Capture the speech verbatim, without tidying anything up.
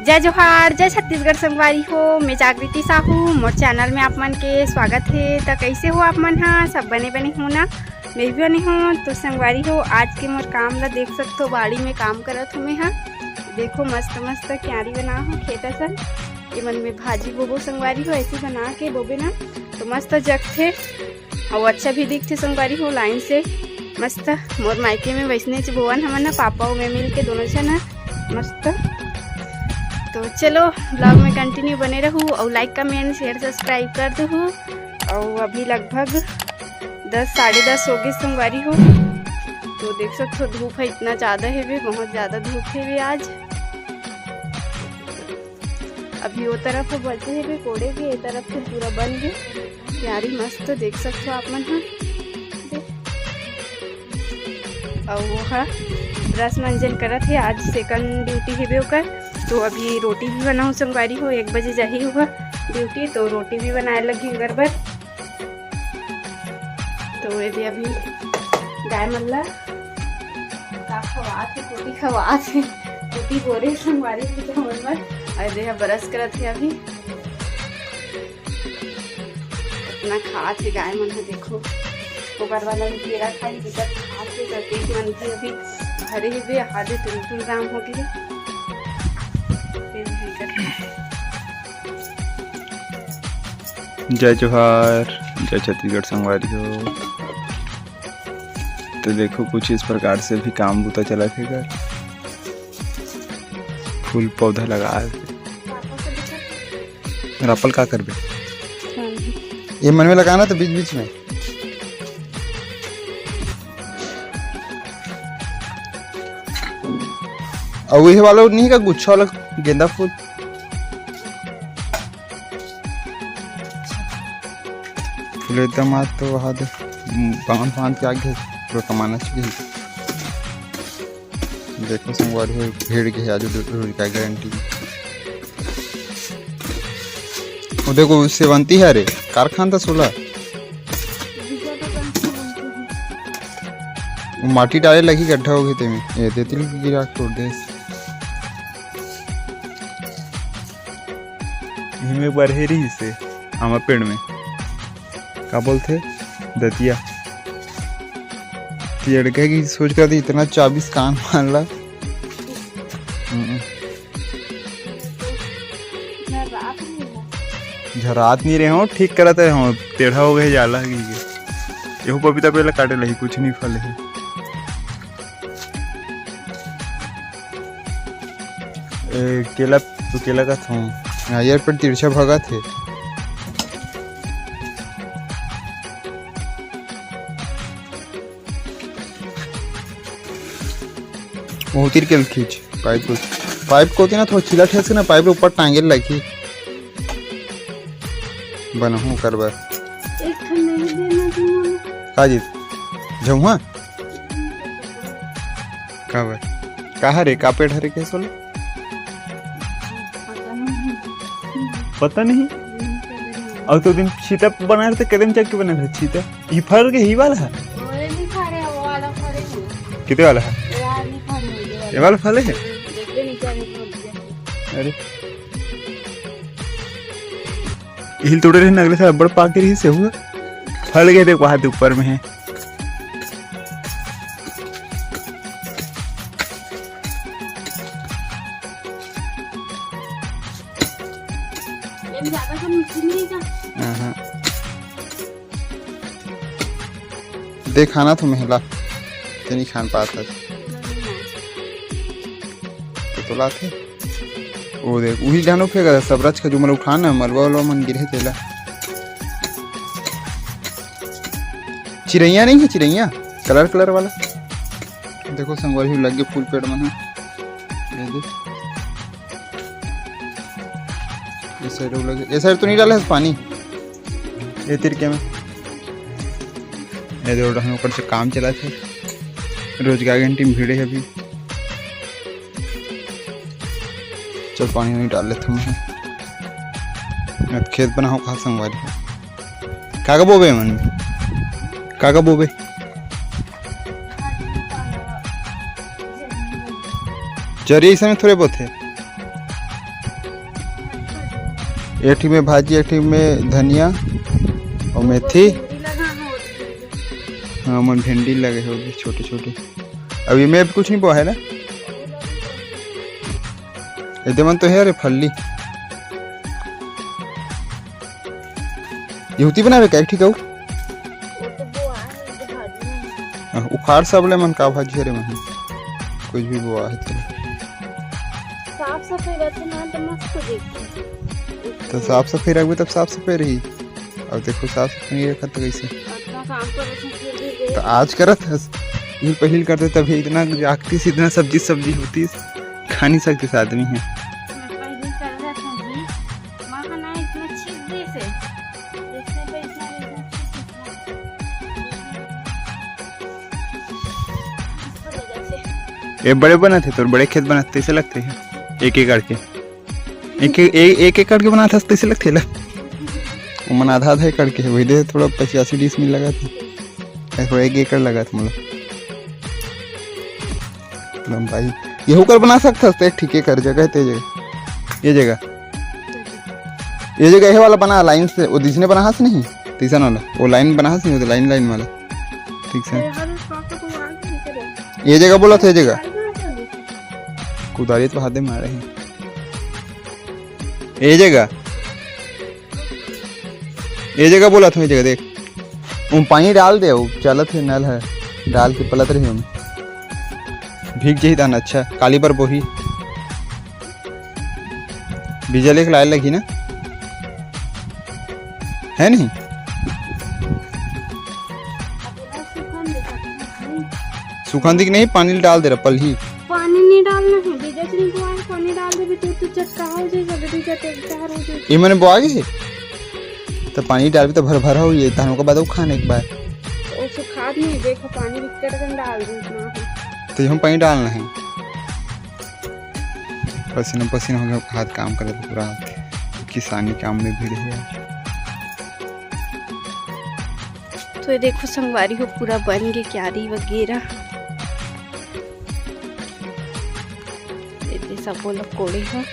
जय जोहार, जय छत्तीसगढ़ संगवारी हो। मैं जागृति साहू, मोर चैनल में आप मन के स्वागत हे। त कइसे हो आप मन ह? सब बने बने हो ना? मैं भी बने हो। तो संगवारी हो, आज के मोर काम ला देख सकथो, बाड़ी में काम करत हो मैं ह। देखो मस्त मस्त क्यारी बना हो खेत असन। ये मन में भाजी बोबो संगवारी हो, ऐसे बना के बोबे ना तो मस्त जगथे। अउ अच्छा भी दिखथे संगवारी हो, लाइन से मस्त। मोर मायके में वैसने च बोवन हमन ह, पापा अउ मैं मिल के दोनों झन ह मस्त। तो चलो, ब्लॉग में कंटिन्यू बने रहू अउ लाइक, कमेंट, शेयर, सब्सक्राइब कर देहू। अउ अभी लगभग दस, साढ़े दस हो गए संगवारी हो। तो देख सकथो, धूप है इतना ज्यादा है बे, बहुत ज्यादा धूप है बे आज। अभी वो तरफ बचे हे बे कोड़े के, ये तरफ तो पूरा बन गे। क्यारी मस्त देख सकथो आप मन ह। अउ वो ह ब्रश मंजन करत हे, आज सेकंड ड्यूटी हे बे ओकर। तो अभी रोटी भी बनाऊँ संगवारी हो, एक बजे जाही हुआ ड्यूटी, तो रोटी भी बनाए लगी ओकर बर। तो ये दे अभी गाय मन ला का खवात हे, कुटी खवात हे, कुटी बोरे संगवारी हो मन बर। अउ ये दे ब्रश करत हे अभी, इतना खात हे गाय मन ह। देखो, ओकर वाला भी केरा खाई, बिकट खात हे, तो केक मन भी अभी भरे हे बे, आधे टुलटुल राम हो गए। फिर भी बिकट खात हे। जय जोहार, जय छत्तीसगढ़ संगवारी हो। तो देखो, कुछ इस प्रकार से भी काम बूता चलत हे घर। फूल पौधा लगा हे। रापल का करबे? ये मन में लगाना तो बीच बीच में। अउ ये वाला नहीं का गुच्छा वाला गेंदा फूल? फूल एकदम आज तो वहाँ दे, बांध बांध के आगे पूरा कमाना चाहिए। देखो संगवारी हो, भीड़ के आज रोज का गारंटी। वो देखो, सेवंती है रे, कारखान था सोला। वो माटी डाले लगी, गड्ढा हो गई तेमे। ये दे तिल गिरा छोड़ दे। इमे बरहेरी से आमा पेड़ में। का बोलथे? दतिया। तो ये लड़का की सोच कर इतना चाबीस कान मार ला। हम्म। झरात नहीं रहे हो, ठीक करत रहे हो, टेढ़ा हो गए जाला की के। एहू पपीता पहले काटे लही, कुछ नहीं फल है। ए, केला तो केला का था। हाँ, यार, पर तिरछा भगत है। वो तीर के खींच, पाइप को, पाइप को होती ना, थोड़ा छिला ठेस के ना, पाइप के ऊपर टांगे लगी। बनहूँ कर बर। एक ठन नहीं देना तुमने। का जी? झउहा? का बर? का हरे? का पेड़ हरे के सोला? पता नहीं। पता नहीं। और तो दिन छीता बनाए रहे, कदम चक के बनाए रहे छीता। ई फल के ही वाला है? वो ये नहीं खा रहे, वो वाला खा रहे हैं। कितने वाला है? वो वाला नहीं खा रहे, ये वाला। ये वाला फल है? देखते नहीं क्या है, बोल दिया। अरे। हिल तोड़े रहे, अगले साल बड़ पाके रही से हुआ। फल गए, देख, वहां ऊपर में है। ये ज्यादा कम मिर्ची नहीं जा। हाँ, हाँ। दे खाना तो महला, तेनी खान पात हस। तो, तो लाथे। ओ देख, उही जानो फेंका था, सब रच के जो मन उठाना, मलवा उलवा मन गिरे तेला। चिरैया नहीं है, चिरैया, कलर कलर वाला। देखो संगवारी, लग गए फूल पेड़ मन ह। ये देख। ये साइड लगे, ये साइड तो नहीं डाला है पानी। ये तिरके में। ये दे, ओकर से काम चला थे। रोजगार घंटी में भीड़े है अभी। चल, पानी नहीं डाल लेते हैं। अब खेत बनाओ कहाँ संगवारी। का का बोबे मन में? का का बोबे? जरिया इस समय थोड़े बहुत है। एक ठी में भाजी, एक ठी में धनिया अउ मेथी। हाँ, मन भिंडी लगे हे छोटे छोटे। अभी में कुछ नहीं बोआ है ना, एदे मन तो है रे फल्ली। ये होती बनावे का एक ठी अउ? वो तो बोआ है, ये तो भाजी में है। हाँ, उखाड़ सब ले मन का भाजी हरे मन। कुछ भी बोआ है तो। साफ सफाई रहते ना तो मस्त दिखते। तो साफ सफाई रखबे तब साफ सफाई रही। अब देखो साफ सफाई नहीं रखत तो कैसे? इतना काम कर रहे हैं, फिर भी तो आज करत हस, ये पहले करते तभी इतना जागती से इतना सब्जी सब्जी होती, खा नहीं सकते आदमी है। पहले कर रहे थे जी, माँ का ना इतना छीट दे से, इसने पे इतना, इतना छीट दे। ये बड़े बनत हे, तोर बड़े खेत बनत तैसे लगते हैं, एक एकड़ के, एक एक, एक, एक एकड़ के बनात हस तैसे लगते ला। वो मन आधा आधा एकड़ के हे, वही दे थोड़ा पचासी डिसमिल लगा था, ऐ थोड़ा एक एकड़ लगा था मतलब। लंबाई ये होकर बना सकत हस, तो एक ठीके कर जगह हे, ते जगह, ये जगह, ये जगह, ये वाला बना लाइन से, वो जिसने बना हस नहीं, तीसरा वाला, वो लाइन बना हस नहीं, वो लाइन, लाइन वाला, ठीक से। ये जगह बोला था, ये जगह। कुदारी तो हाथे मारे हैं। ये जगह, ये जगह बोला था, ये जगह देख, वो पानी डाल दे, वो चलत है, नल है, डाल के पलत रही हम, भीग जाही तहान। अच्छा, काली पर बोही। बीजा लेके लाए लगी ना, है नहीं? सुखान दिख नहीं, पानी डाल दे रहा पल ही। पानी नहीं डालना है, बीजा से नहीं बुआए, पानी डाल दे भी तो, तो चटका हो जाएगा, बीजा तैयार हो जाएगा। ये मैंने बुआ गई है, तो पानी डाल भी तो भर भर हो ये, धान के बाद वो खाने के बाद। तो उसे खाद नहीं, देखो पानी बिक्कट के डाल दे इतना। तो ये हम पानी डालना है। पसीना पसीना हो गया, हाथ काम करे पूरा, किसानी काम में भिड़े हे। तो ये देखो संगवारी हो, पूरा बन गे क्यारी वगैरह। ये दे सबो ला कोड़े हो।